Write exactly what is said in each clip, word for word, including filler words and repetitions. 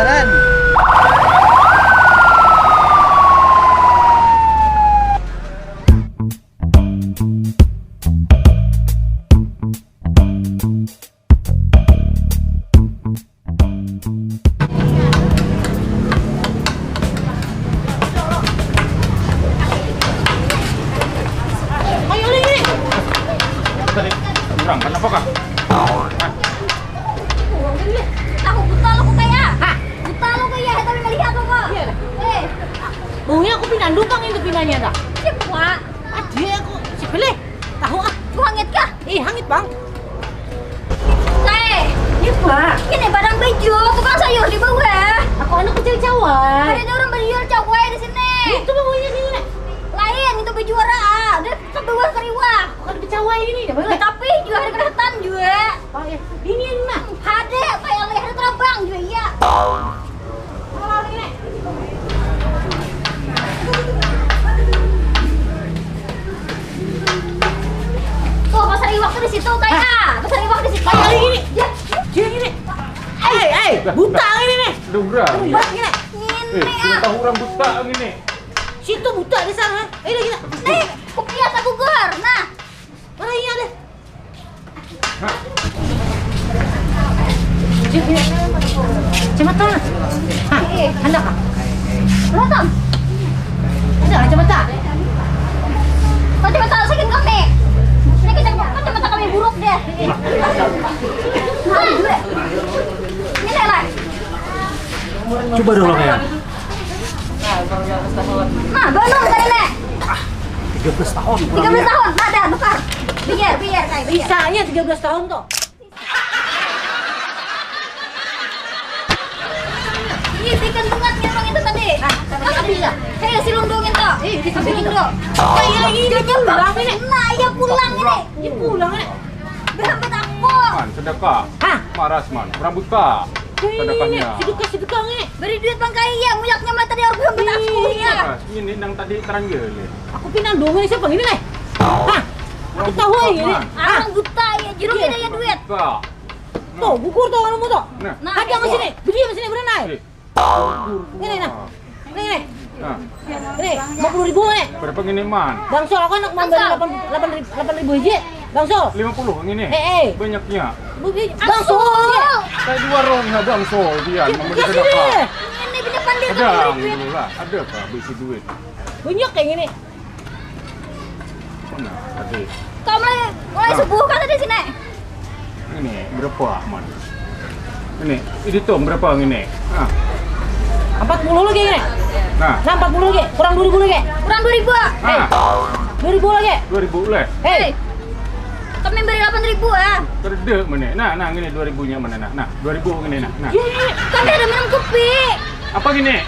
Jalan. Ayo, ayo, ayo. Tadi kurang, kenapa kah? Tahu buta lo kok kayak. Hah? Buta lo kayak, tapi melihat lo kok. Iya. Eh. Baunya aku pinandu, Bang, itu pinanya dah. Siapa? Ada aku. Siapa leh? Tahu ah. Tuh hangit kah? Eh, hangit, Bang. Kae. Iya, Pak. Ini barang baju, tukang sayur di bawah. Aku anak kecil cawai. Ada orang berjual cawai di sini. Itu bawahnya sini, Nek. Lain, itu baju orang. Ada ke bawah keriwak. Bukan kecawai ini, ya, Bang? Tapi juga ada kelihatan juga. Oh, iya. Ini, nah. Ada, kayak ada terbang juga, iya. Tuh, pasar iwak tuh di situ, kayak. Pasar iwak di situ. Kayak ini. Ya. Dia gini. Eh, eh, buta ini nih. Dura. Buta gini. Eh, ini, ah. Tahu orang buta ini. Situ buta di sana. Ayo, kita. Nih, kupiah tak gugur. Nah. Mana iya deh. Kacamata. Hah, ada kah? Belum. Ada kacamata? Kacamata sakit kami. Ini kacamata, kacamata kami buruk deh. Nah, dulu. Ini lah. Coba dulu, kayak. Nah, belum tadi, Nek. Tiga belas tahun. Tiga belas tahun. Nah, dah, nukar. Biar, biar, kayak biar. Bisanya tiga belas tahun tuh. Ini ikan bungat yang orang itu tadi. Nah, tapi bisa. Hei, si Lundung itu. Eh, si Lundung. Oh, iya, ini pulang ini. Nah, iya pulang ini. Ini pulang ini. Berhambat aku. Man, sedekah. Hah? Maras, man. Orang buta. Sedekahnya. Sedekah, sedekah ini. Beri duit bang kaya, muyaknya mah tadi orang berhambat aku. Iya. Maras, ini nang tadi terang gila. Aku pinang dong ini siapa ini nih? Hah? Aku tahu ini. Orang buta ya, jeruk ini ya duit. Buta. Tuh, gugur tuh kamu tuh. Nah. Nah, ada yang sini. Beli yang sini berenai. Eh. Ini nah. Ini nih. Nah. Ini, lima puluh ribu nih. Berapa gini, man? Bang Sol, aku anak membeli delapan, delapan ribu, delapan ribu aja. Bang Sol. Lima puluh gini. Eh, eh. Banyaknya. Bang Sol. Saya dua rong ya, Bang Sol, dia memberi sedekah. Ini punya pandai. Ada dulu lah. Ada apa bisi duit? Banyak kayak gini. Mana tadi? Kau mulai, mulai subuh kan tadi sini? Ini berapa, man? Ini, ini tuh berapa ini? Nah. Empat puluh lagi ini. Nah. Nah, empat puluh lagi. Kurang dua ribu lagi. Kurang dua ribu. Nah. Dua ribu lagi. Dua ribu leh. Hei. Kami beri delapan ribu ya. Terde mana? Nah, nah, ini dua ribunya mana, nah? Nah, dua ribu ini, nah. Nah. Kami ada minum kopi. Apa gini?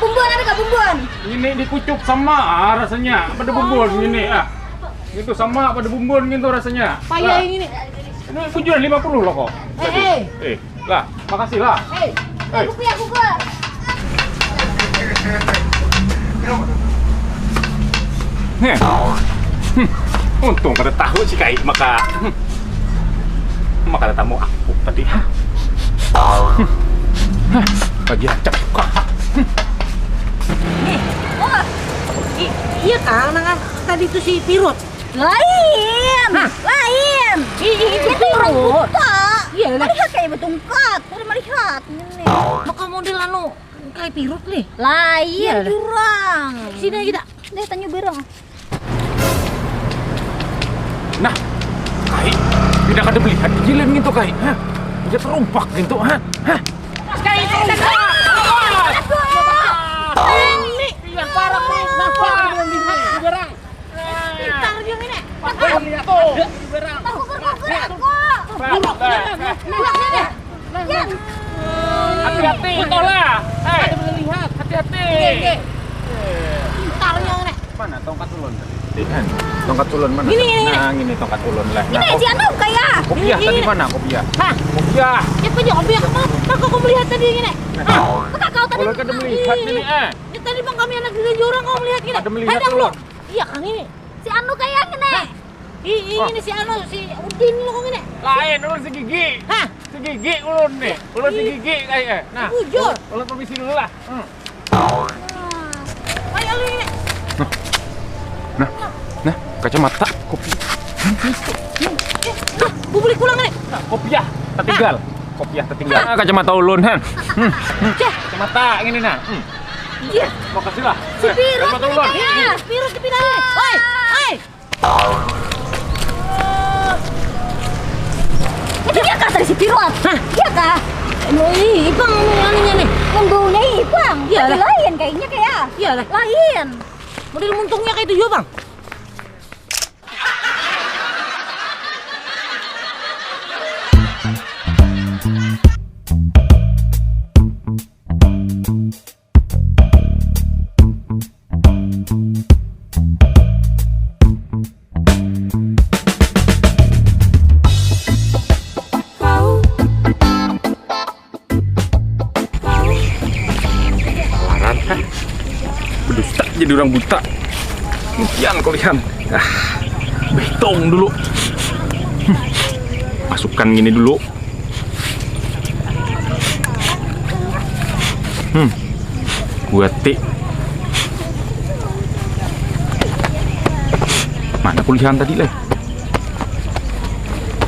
Bumbon ada gak bumbon? Ini dikucuk sama, ah, rasanya. Pada bumbon gini, ah. Itu sama pada bumbon gitu rasanya. Payah ini. Ini tujuh lima puluh loh kok. Eh, eh. Eh, lah, makasih lah. Eh, eh. Aku ya aku gua. Nih. Hmm. Untung kada tahu si Kai maka. Hmm. Maka ada tamu aku tadi. Hah? Hmm. Hah? Bagi acak. Hmm. Nih. Oh. I- iya, Kang, nang tadi itu si Pirut. Lain, hah? Lain. Ih, ih, itu orang buta. Iya, lah. Melihat kayak betungkat, udah melihat ini. Maka model anu kayak Pirut nih. Lain, iya, jurang. Sini kita. Deh, tanya bareng. Nah, Kai, tidak ada melihat jalan gitu, Kai. Hah? Bisa terumpak gitu, hah? Hah? Kai, terumpak. Ini yang parah nih. Nah, parah belum lihat barang. Pintar dia ini. Tuh. Tahu kukur-kukur aku. Buruk. Nah, nah, nah, nah. Hati-hati, tolong. Eh. Ada belum lihat. Hati-hati. Pintarnya ini. Mana tongkat ulun tadi? Lihat. Tongkat ulun mana? Ini, ini, ini. Nah, ini tongkat ulun lah. Ini nah, si anu kayak. Kopiah ini, tadi ini. Mana kopiah? Hah? Kopiah. Siapa juga kopiah? Kenapa kau melihat tadi ini? Nah. Maka kau tadi ulun kada melihat ini, eh. Ini tadi bang kami anak di jurang kau melihat ini. Kada melihat ulun. Iya, Kang ini. Si anu kayak ngini. Hah? Ih, ih, ini si anu, si Udin lo kok ngini. Lain, ulun si Gigi. Hah? Si Gigi ulun nih, ulun si gigi kayak. Nah, bujur. Ulun permisi dulu lah. Hmm. Ayo lu ini. Nah, nah, nah, kacamata, kopi. Nah, bubuli pulang nih. Nah, kopiah tertinggal. Kopiah tertinggal. Ah, kacamata ulun han. Hmm. Kacamata ini nah. Hmm. Iya. Makasih lah. Nah, kacamata ulun. Iya, virus dipindah. Oi, oi. Itu dia kah tadi si Pirwat? Hah? Dia kah? Ih, Ipang anu anunya nih. Membaunya Ipang. Iya lah. Lain kayaknya kayak. Iya lah. Lain. Model muntungnya kayak itu juga, Bang. Laran, hah? Bedusta jadi orang buta. Impian kulihan. Ah, behitung dulu. Hmm. Masukkan gini dulu. Hmm. Buati. Mana kulihan tadi leh?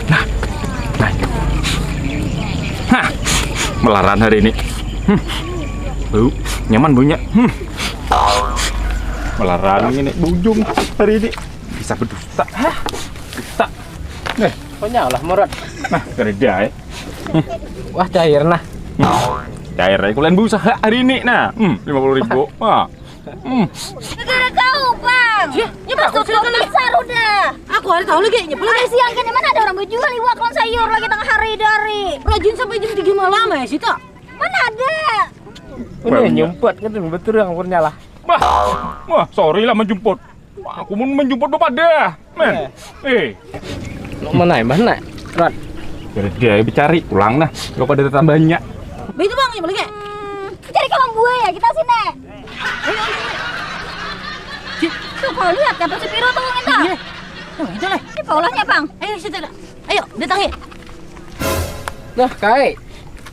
Nah. Nah. Hah. Melaran hari ini. Hmm. Bau, nyaman baunya. Hmm. Melaran ini bujung hari ini. Bisa bedusta. Hah. Dusta. Nih. Konyol lah murut. Nah, kerja ya. Wah, cair nah. Cair ya, kulian berusaha hari ini nah. Hmm, lima puluh ribu. Wah. Hmm. Gara-gara kau, Bang. Ya, ya Mas, silakan lagi. Besar udah. Aku hari tahu lagi, nyebelin. Hari siang kan mana ada orang menjual iwak lawan sayur lagi tengah hari dari. Rajin sampai jam tiga malam ya, Sita? Mana ada? Ini nyumput kan betul yang purnya lah. Wah, wah, sorry lah menjemput. Aku mau menjemput pada. Men. Eh. Lu mana ya, mana? Rat. Jadi dia dicari pulang nah. Lo pada tambahnya. Begitu bang, ya balik ya. Cari kawan gue ya kita sini. Tuh kau lihat kan si Piro tuh kita. Iya. Tuh itu lah. Ini kaulahnya bang. Ayo situ. Ayo datangi. Nah kai.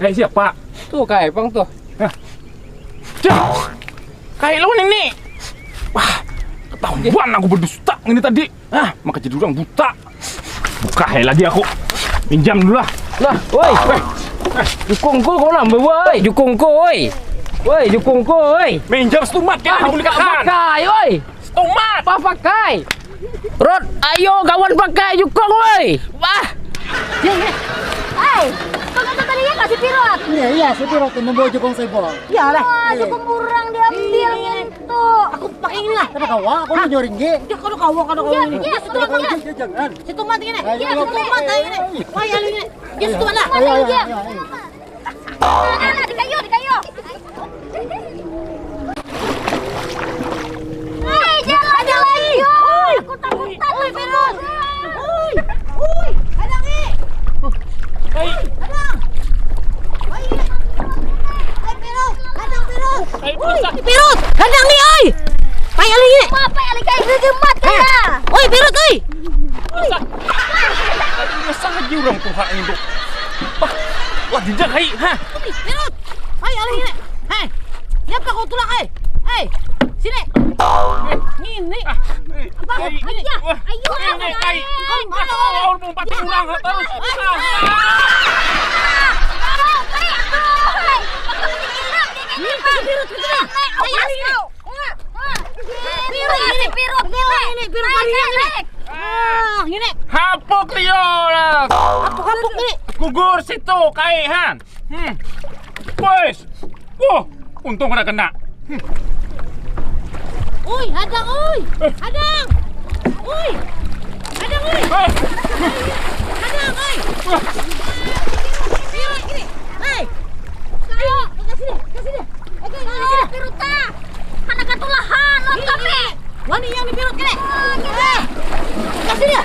Eh siapa? Tuh kai pang tuh. Nah. Cah. Kai lawan ini. Wah, ketahuan aku berdusta ini tadi. Ah, maka jadi orang buta. Buka hai lagi aku. Pinjam dulu lah. Nah, woi. Eh, eh. Jukungku kau nambah woi, jukungku woi. Woi, jukungku woi. Minjam setumat kan ah, dibulikakan. Pakai woi. Setumat. Apa pakai? Rod, ayo kawan pakai jukung woi. Wah. Hei, kau kata tadi ya kasih pirot. Iya, iya, si pirot membawa jukung sebol. Iya lah. Wah, jukung kurang diambil. Tuh. Aku pakai inilah. Kada kawa, aku mau nyoring ge. Udah kada kawa, kada kawa ini. Ya, ya, sudah, sudah. Jangan. Situ mati ini. Ya, situ mati ini. Wah, ya ini. Ya situ mana? Ayo, ayo, ayo, ayo. Di kayu, di kayu. Hei, jalan, jalan. Aku takutan. Oi, Firul. Oi, oi, ada ni. Hei. Ada. Oi. Hai Pirut, hadang Pirut. Hai Pirut. Pirut, hadang ni oi. Payah lagi. Apa payah lagi? Gegemat ya. Oi Pirut oi. Masa lagi orang tuha ini tuh. Wah, wah dijak hai. Hah. Pirut. Hai alih ini. Hei. Ya apa kau tulak hei. Hei. Sini. Ngini. Apa? Ayo, ayo, ayo. Kau mau umpat urang terus. Hapuk liyo lah. Hapuk hapuk ni. Gugur situ kai han. Hmm. Boys. Wah, untung kada kena. Hmm. Oi, hadang oi. Hadang. Oi. Hadang oi. Hadang oi. Pirut ini. Hei. Ayo, kasih dia, kasih dia. Oke, kasih dia. Pirut ta. Kana katulahan, lo tapi. Wani yang dipirut kene. Kasih dia.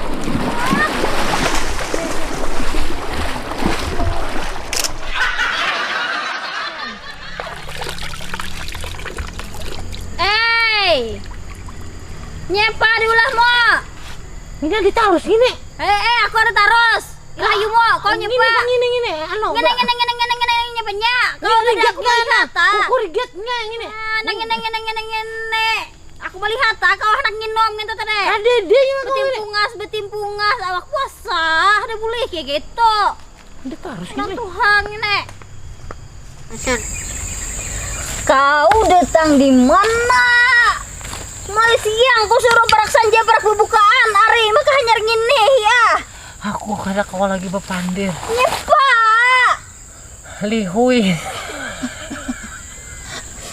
Hei. Nyepa diulah mo. Ini ditarus ini. Eh, eh, aku ada tarus. Lah, ayo mo, kau Ngini, nyepa. ngini, ngini. Anu, Ngene, ngene, ngene, ngene, ngene, nyepa nya. Kau Ngini ada lihat aku mana? melihat, ah. Ukur lihat nya ngini. Nah, ngene, ngene, ngene, ngene. Aku melihat, ah, kau hendak nginum ngintu tadi. Ada dia yang kau ini. Betimpungas, betimpungas, awak puasa, ada boleh kayak gitu. Ada tarus Nang ini. Tuhan ini. Kau datang di mana? Mulai siang ku suruh parak sanja parak bubukaan, ari maka hanyar ngini ya. Aku kada kawa lagi bapandir. Nyepa. Lihui.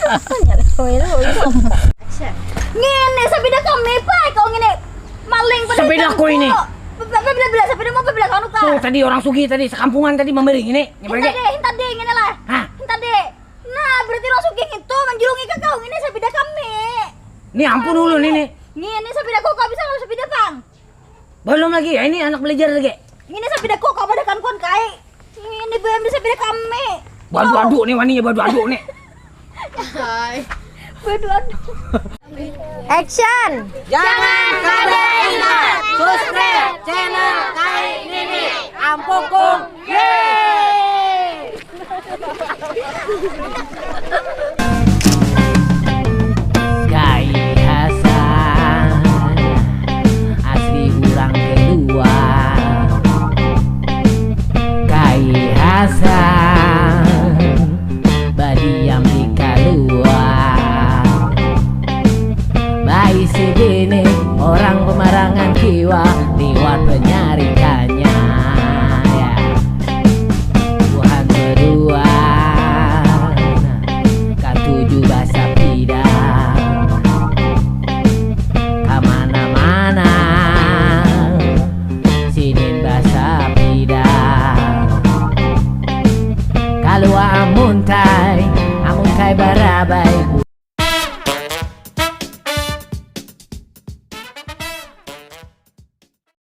Hanyar kowe lu itu. Ngini sepeda kami, Pak. Kau ngini maling pada Sepedaku kami, ini. Pak. Bebela, bebela, bebela, sepeda mau bebela kau nuka. Tuh tadi orang sugih tadi sekampungan tadi memberi ini. Nyamper Hinta ge. Deh, hinta deh, ngini lah. Hah? Hinta deh. Nah, berarti orang sugih itu menjulungi ke kau. Ngini sepeda kami. Ini ampun dulu nih nih. Ngini sepeda kau, kau bisa kalau sepeda pang. Belum lagi ya ini anak belajar lagi. Ngini sepeda kau, kau pada kan kon kai. Ngini belum bisa sepeda kami. Badu adu nih waninya badu adu nih. Badu adu. Action. Jangan kada ingat subscribe channel Kai Nini Ampukung. Yeay. Kai Hasan asli urang keluar. Kai Hasan badiam di kaluar. Baisi bini orang pemarangan kiwa liwat penyarikannya. Ya. Tuhan berdua katuju basapida kamana-mana sinin basapida. Kalua amuntai, amuntai barabai.